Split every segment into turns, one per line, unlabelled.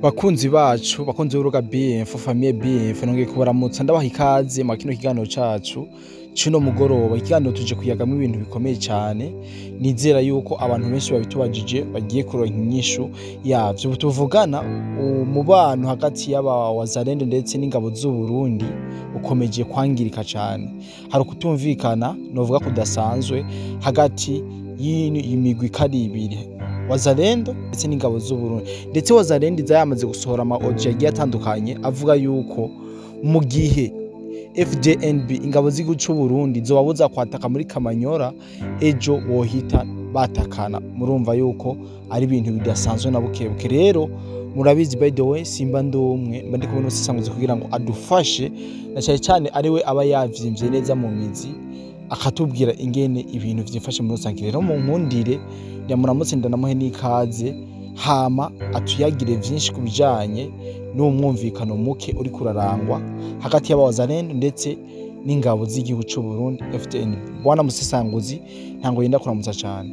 Bakunzi bacu, bakunzi b'urubuga BF Famille BF, nongeye kubaramutsa, ndabaha ikaze mu kino kiganiro cacu cuno mugoroba. Ikiganiro tuje kuyagamwo ibintu bikomeye cyane, nizera yuko abantu benshi babitubajije bagiye kuronka inyishu yavyo. Ubu tuvugana, umubano hagati y'aba Wazalendo ndetse n'ingabo z'u Burundi ukomeje kwangirika cyane. Hari ukutumvikana novuga kudasanzwe hagati y'imigwi ikari ibiri, Wazalendo ndetse n'ingabo z'u Burundi. Ndetse Wazalendo iza yamaze gusohora ama audio agiye atandukanye avuga yuko mu gihe FDNB, ingabo z'igihugu c'u Burundi, zobabuza kwataka muri Kamanyora, ejo bohita batakana. Murumva yuko ari ibintu bidasanzwe na bukebuke. Rero murabizi, by the way, simba ndumwe, mba ndi kumwe n'umusesanguzi kugira ngo adufashe, na cyane cyane ari we aba yavyimbye neza mu mizi, akatubwira ingene ibintu vyifashe muri rusange. Rero mu nkundire ndamuramutse, ndanamuhe n'ikaze, hama atuyagire vyinshi ku bijanye n'umwumvikano muke uri kurarangwa hagati y'abawazalendo ndetse n'ingabo z'igihugu c'u Burundi, FDNB. Bwana Musesanguzi, ntango yenda kuramutsa cyane.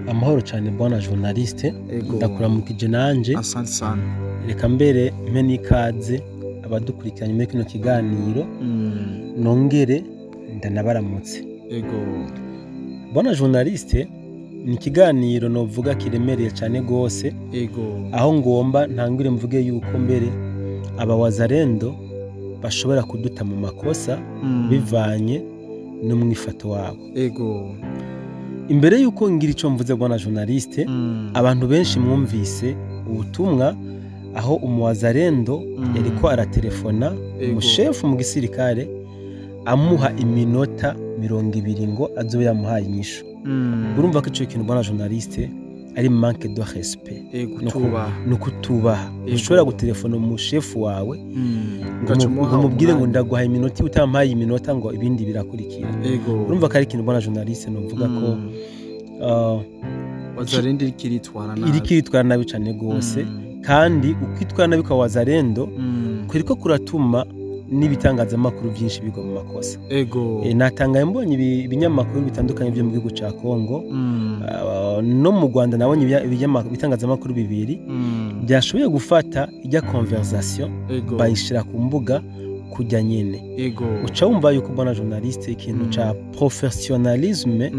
Amahoro cyane, bwana journaliste.
Ego.
Ndakuramukije nanje.
Asante sana.
Reka mbere mpe n'ikaze abadukurikiranye muri kino kiganiro, nongere ndanabaramutse.
Ego.
Bwana journaliste, ni ikiganiro novuga kiremereye cyane gose, aho ngomba ntangure mvuge yuko mbere aba Wazalendo bashobora kuduta mu makosa bivanye n'umwifato wabo. Imbere yuko ngira ico mvuze, bwana journaliste, abantu benshi mwumvise ubutumwa aho umuwazarendo yariko aratelefona umushefu mu gisirikare, amuha iminota 20 ngo azobe yamuhaye inyishu. Urumva ko ico kintu, bwana journaliste, ari manque de respect.
Kutubaha.
Ni ukutubaha. Ushobora gutelefona umushefu wawe ngo
Ugaca umuha
ngo umubwire ngo
umwanya.
"Ndaguhaye iminota, utampaye iminota ngo ibindi birakurikira." Urumva ko ari ikintu, bwana journaliste, novuga ko
Wazalendo iriko iritwara nabi.
Iriko iritwara nabi cane gose. Kandi ukwitwara nabi kwa Wazalendo kuriko kuratuma n'ibitangazamakuru byinshi bigwa mu makosa. Natangaye mbonye ibinyamakuru bitandukanye byo mu gihugu ca Congo, no mu Rwanda nabonye ibitangazamakuru bibiri byashoboye gufata ijya conversation, bayishira ku mbuga kujya nyene. Uca wumva yuko, bwana journaliste, ikintu ca professionnalisme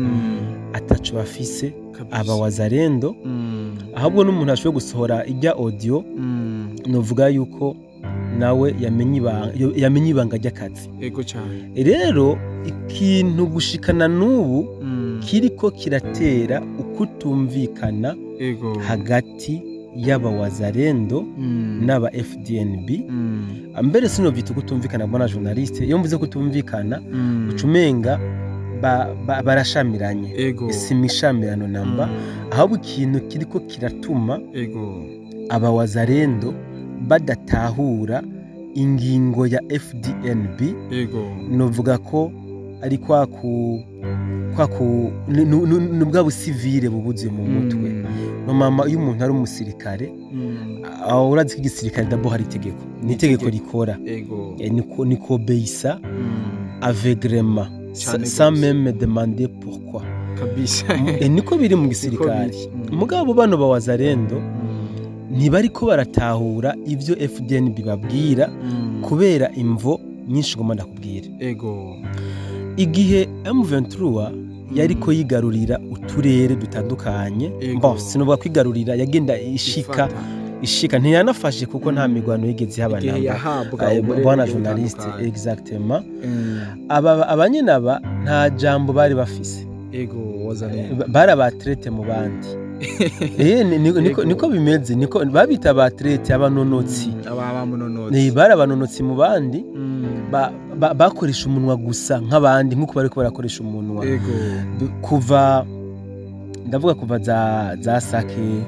ataco bafise aba Wazalendo. Ahubwo n'umuntu ashoboye gusohora ijya audio, novuga yuko nawe yamenye ibanga ry'akazi.
Ego cyane.
Rero ikintu gushikana n'ubu kiriko kiratera ukutumvikana hagati y'aba Wazalendo n'aba FDNB, mbere sinovyita ukutumvikana, bwana journaliste. Iyo mvuze kutumvikana, uca umenga barashamiranye. Si imishamirano namba, ahubwo ikintu kiriko kiratuma aba Wazalendo badatahura ingingo ya FDNB, novuga ko ari kwa ku ni bwa busivile bubuze mu mutwe. No mama, iyo umuntu ari umusirikare, aho urazi ko igisirikare d'abord hari itegeko, ni itegeko rikora. Ni obéir aveuglément,
Cane
sans
gose.
même demander pourquoi. Niko biri mu gisirikare.
Niko biri.
Mugabo bano ba Wazalendo ntibariko baratahura ivyo FDN bibabwira, kubera imvo nyinshi ngomba ndakubwira. Igihe M23 yariko yigarurira uturere dutandukanye, bon, sinovuga kwigarurira, yagenda ishika,
Ifata.
ishika, ntiyanafashe kuko nta mirwano yigeze ihaba
Igihe
namba.
yahabwa uburere
Bwana
bugiye
journaliste,
butandukanye.
Exactement, aba abanyene aba nta jambo bari bafise.
Ego, Wazalendo.
Bari aba traîtres mu bandi. Niko, niko bimeze, niko babita ba traîtres, abanonotsi.
Aba bamunonotsi.
Bari abanonotsi mu bandi, bakoresha umunwa gusa nk'abandi, nk'uko bariko barakoresha umunwa. Kuva, ndavuga kuva za Sake,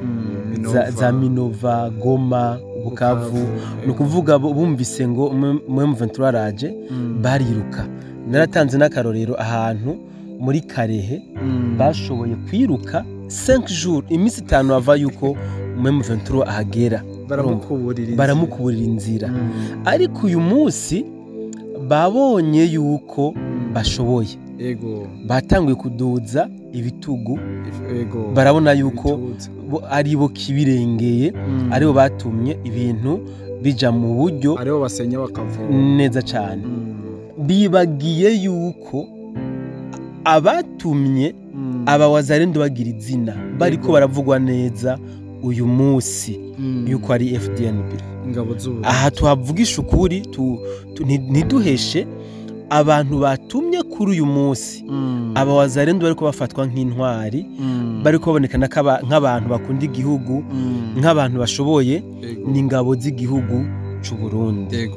za Minova, Goma, Bukavu, ni ukuvuga bumvise ngo mu M23 araje, bariruka. Naratanze n'akarorero ahantu muri Karehe bashoboye kwiruka 5 jours, iminsi 5 ava yuko mu M23 ahagera.
Baramukuburira inzira.
Baramukuburira inzira. Ariko uyu munsi babonye yuko bashoboye, batanguye kuduza. ibitugu, barabona yuko ari bo kibirengeye, aribo batumye ibintu bija mu buryo,
aribo basenya bakavoma
neza cyane. Bibagiye yuko abatumye aba Wazalendo bagira izina bariko baravugwa neza uyu munsi yuko ari FDNB,
ingabo z'Uburundi.
Aha tuhavugisha ukuri, ntiduheshe abantu batumye kuri uyu munsi aba Wazalendo bariko bafatwa nk'intwari, bariko babonekana nk'abantu bakunda igihugu, nk'abantu bashoboye, n'ingabo z'igihugu c'u Burundi.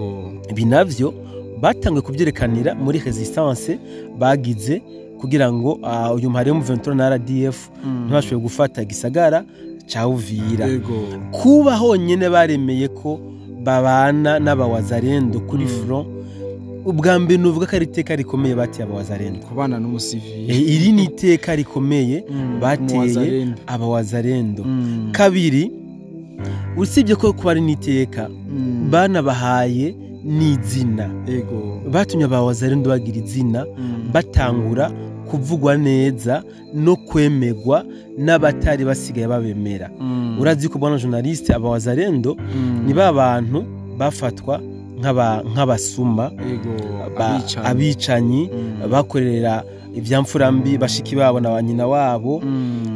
Ibi navyo batangiye kubyerekanira muri resistance bagize kugira ngo uyu muhari M23 na RDF ntibashobore gufata igisagara ca Uvira. Kuba honyene baremeye ko babana n'abawazalendo kuri front, ubwa mbere nuvuga ko ari iteka rikomeye bateye abawazalendo,
kubana n'umusivili.
Iri ni iteka rikomeye bateye abawazalendo. Kabiri, usibye ko kuba ari n'iteka, banabahaye n'izina. Batumye abawazalendo bagira izina, batangura kuvugwa neza no kwemegwa n'abatari basigaye babemera. Urazi ko bwana journaliste, abawazalendo ni ba bantu bafatwa nk'abasuma, abicanyi, bakorera ivyamfurambi bashiki babo na banyina wabo,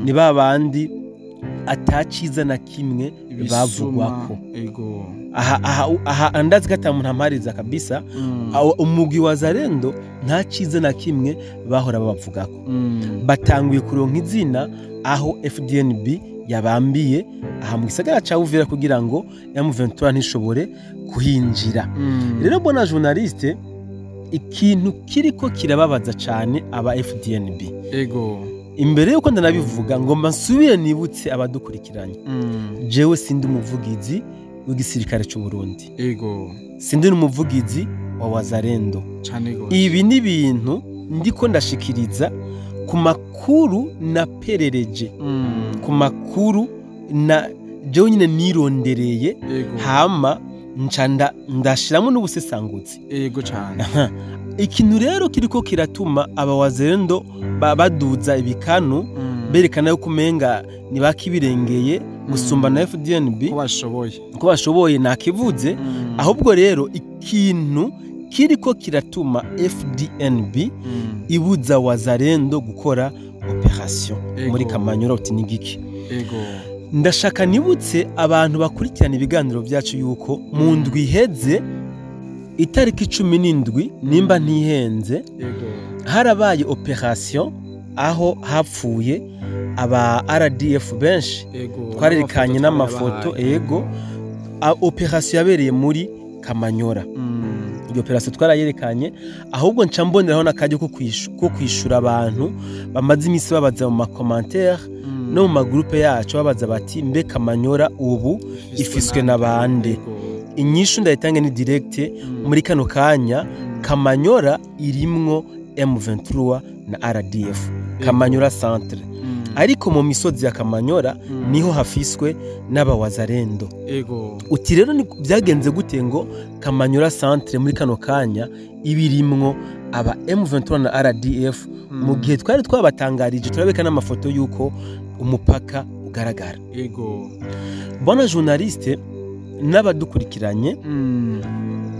ni ba bandi ataciza na kimwe bavugwako. Aha andazi kata muntu ampariza kabisa, umugwi Wazalendo nta ciza na kimwe bahora babavugako. Batanguye kuronka izina aho FDNB yabambiye aha mu gisagara ca Uvira kugira ngo M23 ntishobore kuhinjira. Rero bona journaliste, ikintu kiriko kirababaza cane aba FDNB. Imbere yuko ndanabivuga ngomba nsubire nibutse abadukurikiranye. Jewe sindi umuvugizi w'igisirikare c'u Burundi. Sindi n'umuvugizi wa Wazalendo. Ibi ni ibintu ndiko ndashikiriza ku makuru na perereje, ku makuru na jewe nyine nirondereye, hama nca ndashiramo n'ubusesangutsi.
Cyane.
Ikintu rero kiriko kiratuma aba Wazalendo baduza ibikanu, berekana yuko umenga nibakibirengeye gusumba na FDNB ko bashoboye nakivuze. Ahubwo rero ikintu kiriko kiratuma FDNB ibuza Wazalendo gukora operation muri Kamanyola uti nigiki. Ndashaka nibutse abantu bakurikirana ibiganiro byacu yuko mu ndwi iheze itariki 17 nimba ntihenze, harabaye operation aho hapfuye aba RDF benshi, twarerekanye n'amafoto. Operation yabereye muri Kamanyola. Iyo operation twarayerekanye, ahubwo nca mboneraho n'akajyo ko kwishura abantu bamaze iminsi babaza mu makomantere no mu magroupe yacu, babaza bati mbe Kamanyola ubu ifiswe na bande? Inyishu ndayitange ni direct muri kano kanya, Kamanyola irimwo M23 na RDF, Kamanyola centre. Ariko mu misozi ya Kamanyola niho hafiswe n'abawazalendo. Uti rero byagenze gute ngo Kamanyola centre muri kano kanya ibirimwo aba M23 na RDF, mu gihe twari twabatangarije turabeka n'amafoto yuko umupaka ugaragara. Bona journaliste n'abadukurikiranye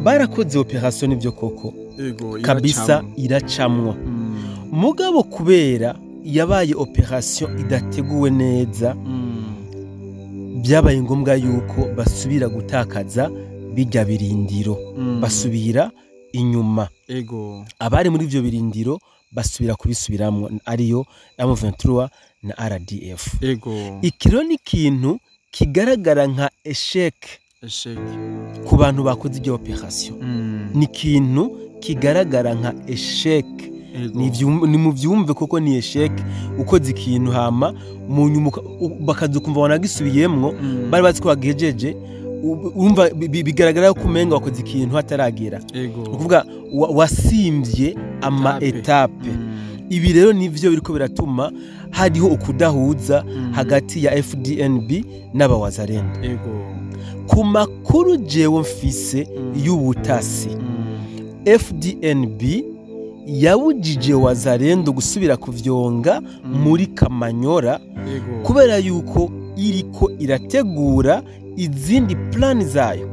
barakoze operation n'ivyo koko kabisa iracamwo. Mugabo kubera yabaye operation idateguwe neza, byabaye ngombwa yuko basubira gutakaza bijya birindiro, basubira inyuma. Abari muri ivyo birindiro basubira kubisubiramwo, ariyo M23 na RDF. Ikiro ni kintu kigaragara nka échec ku bantu bakoze iyo operation. Ni kintu kigaragara nka échec. Ni mu byumve koko ni échec ukoze ikintu hama mu nyuma bakazukumva wanagisubiyemwo, bari bazi ko bagejeje, urumva bigaragara ko umenga wakoze ikintu hataragera. Ukuvuga wasimvye ama etape. Ibi rero nivyo biriko biratuma hariho ukudahuza hagati ya FDNB n'abawazalendo. Ku makuru jewe mfise y'ubutasi, FDNB yabujije Wazalendo gusubira kuvyonga muri Kamanyora, kubera yuko iriko irategura izindi plani zayo.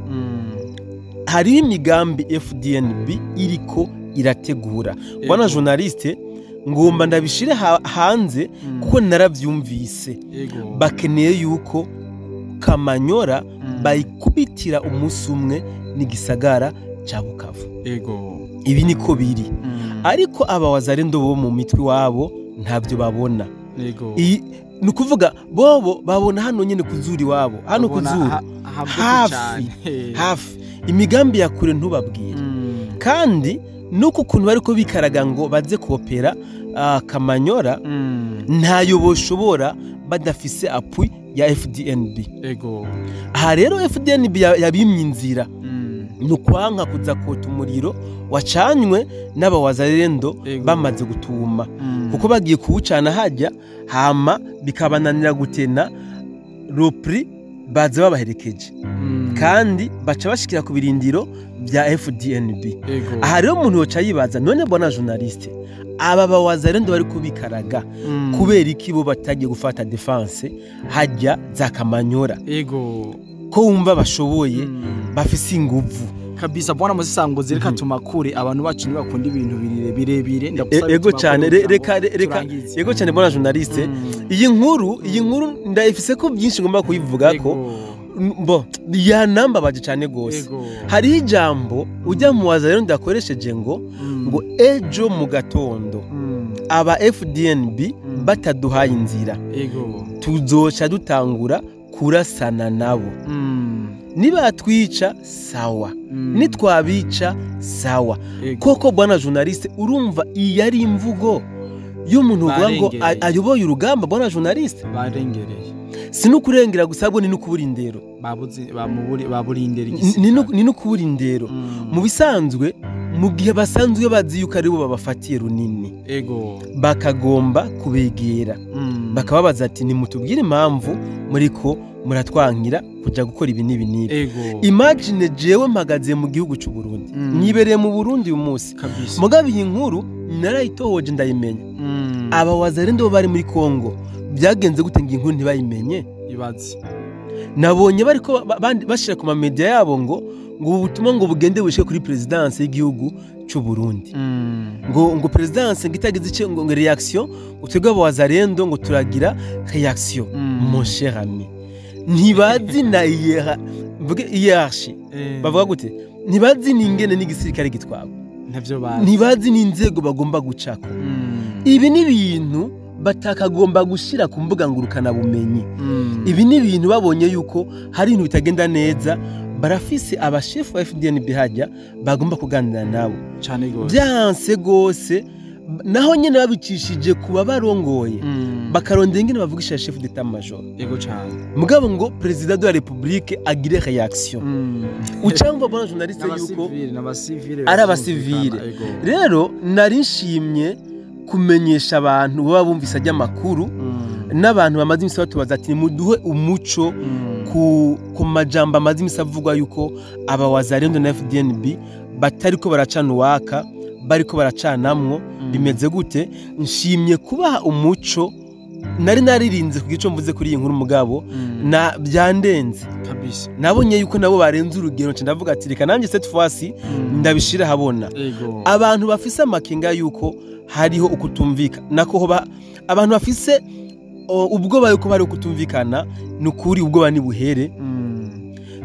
Hari imigambi FDNB iriko irategura. Bwana journaliste, ngomba ndabishire hanze kuko naravyumvise. Bakeneye yuko Kamanyora bayikubitira umunsi umwe n'igisagara ca Bukavu. Ibi niko biri. Ariko aba Wazalendo bo mu mitwe wabo ntavyo babona. Ni ukuvuga bobo babona hano nyene kuzuri wabo, hano kuzuri hafi imigambi ya kure ntubabwira. Kandi nuko ukuntu bariko bikaraga ngo baze kopera Kamanyora, ntayo boshobora badafise appui ya FDNB. Aha rero FDNB yabimye inzira, nukwanka kuza kota umuriro wacanywe n'aba Wazalendo bamaze gutuma, kuko bagiye kuwucana hajya hama bikabananira gutena repri baza babaherekeje, kandi baca bashikira ku birindiro bya FDNB. Aha rero umuntu yoca yibaza, none bwana journaliste, aba ba Wazalendo bari kubikaraga kubera iki bo batagiye gufata defense hajya za Kamanyora? Ko wumva bashoboye, bafise inguvu
kabisa. Bwana Musesanguzi, reka tumakure abantu bacu ntibakunda ibintu birebire. Ndagusaba
ego cyane, reka ego cyane bwana journaliste. Iyi nkuru ndayifise ko byinshi ngomba kuyivuga ko bo yanambabaje cyane gose. Hari ijambo ujya mu Wazalendo ndakoresheje ngo ejo mu gatondo aba FDNB bataduhaye inzira, tuzoca dutangura kurasana nabo. Nibatwica sawa, nitwabica sawa. Koko bwana journaliste, urumva iyi ari imvugo y'umuntu uvuga ngo ayoboye urugamba? Bwana journaliste,
barengereye.
Si nukurengera gusa, ahubwo ni nukubura indero. Ni nukubura indero. Mu bisanzwe, mu gihe basanzwe bazi yuko aribo babafatiye runini, bakagomba kubegera bakababaza ati nimutubwire impamvu muriko muratwankira kuja gukora ibi n'ibi n'ibi. Imagine jewe mpagaze mu gihugu cy'u Burundi, nibereye mu Burundi uyu munsi, mugabe iyi nkuru narayitohoje ndayimenya. Aba Wazalendo bari muri Kongo byagenze gute ngo inkuru ntibayimenye?
Ibaze.
Nabonye bariko bashira ku ma media yabo ngo ubutumwa ngo bugende bushike kuri presidence y'igihugu cy'u Burundi, ngo presidence ngitagize ice ngo reaction, utwebwe aba Wazalendo ngo turagira reaction. Mon cher ami, ntibazi na hiérarchie bavuga gute, ntibazi n'ingene n'igisirikare gitwagwa, ntibazi n'inzego bagomba gucako. Ibi ni ibintu batakagomba gushira ku mbuga ngurukana bumenyi. Ibi ni ibintu babonye yuko hari ibintu bitagenda neza, barafise abashefu ba FDNB hajya bagomba kuganira nabo
cyane gose.
Byanse gose naho nyene babicishije kuba barongoye, bakarondera ingene bavugisha chef d'état major.
Yego cyane.
Mugabo ngo président de la République agire réaction. Ucangwa bwana journaliste yuko ari abasivile. Rero nari nshimye kumenyesha abantu baba bumvise ajya makuru n'abantu bamaze imisi batubaza ati muduhe umuco ku majambo amaze imisi avugwa yuko aba Wazalendo na FDNB batariko baracana uwaka, bariko baracanamwo, bimeze gute? Nshimye kubaha umuco. Nari naririnze ku gico mvuze kuri iyi nkuru mugabo na byandenze
kabisa.
Nabonye yuko nabo barenze urugero, nce ndavuga ati reka nanjye cette fois-ci ndabishira habona. Abantu bafise amakenga yuko hariho ukutumvika, nako hoba abantu bafise ubwoba yuko bari ukutumvikana, nukuri ubwoba ni buhere.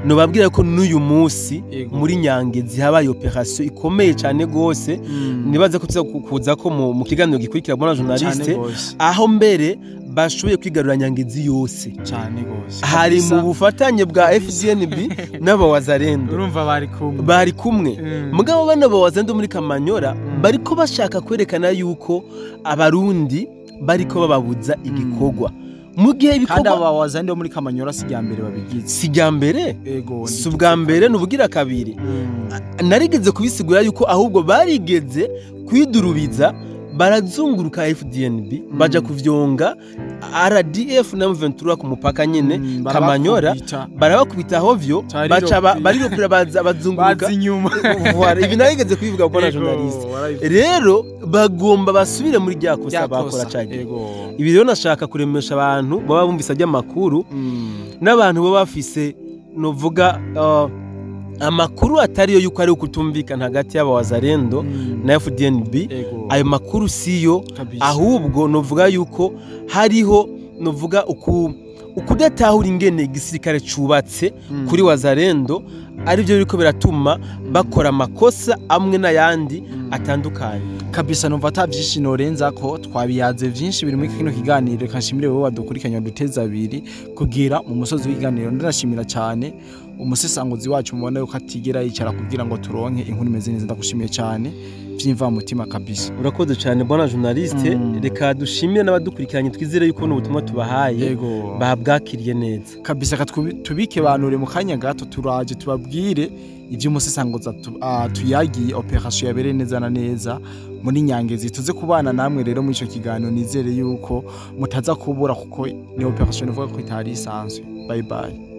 Nobabwira ko n'uyu munsi muri Nyangezi habaye operation ikomeye cyane gose. Nibaze ko tuza kuza ko mu kiganiro gikurikira bwana journaliste, aho mbere bashoboye kwigarura Nyangezi yose
cyane gose.
Hari mu bufatanye bwa FDNB n'aba Wazalendo.
Urumva bari
kumwe. Mugabo bano ba Wazalendo muri Kamanyora bariko bashaka kwerekana yuko abarundi bariko bababuza igikorwa. Mu gihe ibikorwa
kandi aba Wazalendo muri Kamanyora si mbere babigize,
si mbere, si ubwa mbere n'ubugira kabiri. Narigeze kubisigura yuko ahubwo barigeze kwidurubiza Barazunguruka FDNB, baja kuvyonga RDF na M23 ku mupaka nyene Kamanyora.
Barabakubita.
Barabakubita hovyo.
Cariropira.
Baca bariropira, baza bazunguruka.
Baza inyuma.
Voilà, ibi narigeze kubivuga, bwana journaliste.
Warabivuze.
Rero bagomba basubire muri rya kosa
Rya
bakora
kosa,
cagiye. Ibi rero nashaka kuremesha abantu baba bumvise amakuru n'abantu baba bafise, novuga, amakuru atariyo yuko ari ukutumvikana hagati y'abawazarendo na FDNB. Ayo makuru siyo. Ahubwo novuga yuko hariho, novuga, ukudatahura ingene igisirikare cubatse kuri wazarendo, aribyo biriko biratuma bakora amakosa amwe n'ayandi atandukanye.
Kabisa, numva ata byinshi norenza ko twabiyaze, byinshi biri muri kino kiganiro. Reka nshimire wowe wadukurikiranye, waduteze abiri kugira mu musozi w'ikiganiro. Ndanashimira cyane umusesanguzi wacu, mubona yuko atigera yicara kugira ngo turonke inkuru imeze neza. Ndagushimiye cyane by'imvamutima kabisa.
Urakoze cyane, bwana journaliste. Reka dushimire n'abadukurikiranye, twizere yuko n'ubutumwa tubahaye babwakiriye neza.
Kabisa, ka tubike banure mu kanya gato, turaje tubabwire iby'umusesanguzi tuyagiye opération yabereye neza na neza muri Nyangezi. Tuze kubana namwe rero muri ico kiganiro, nizere yuko mutaza kubura kuko ni opération ivuga ko itari isanzwe. Bye bye.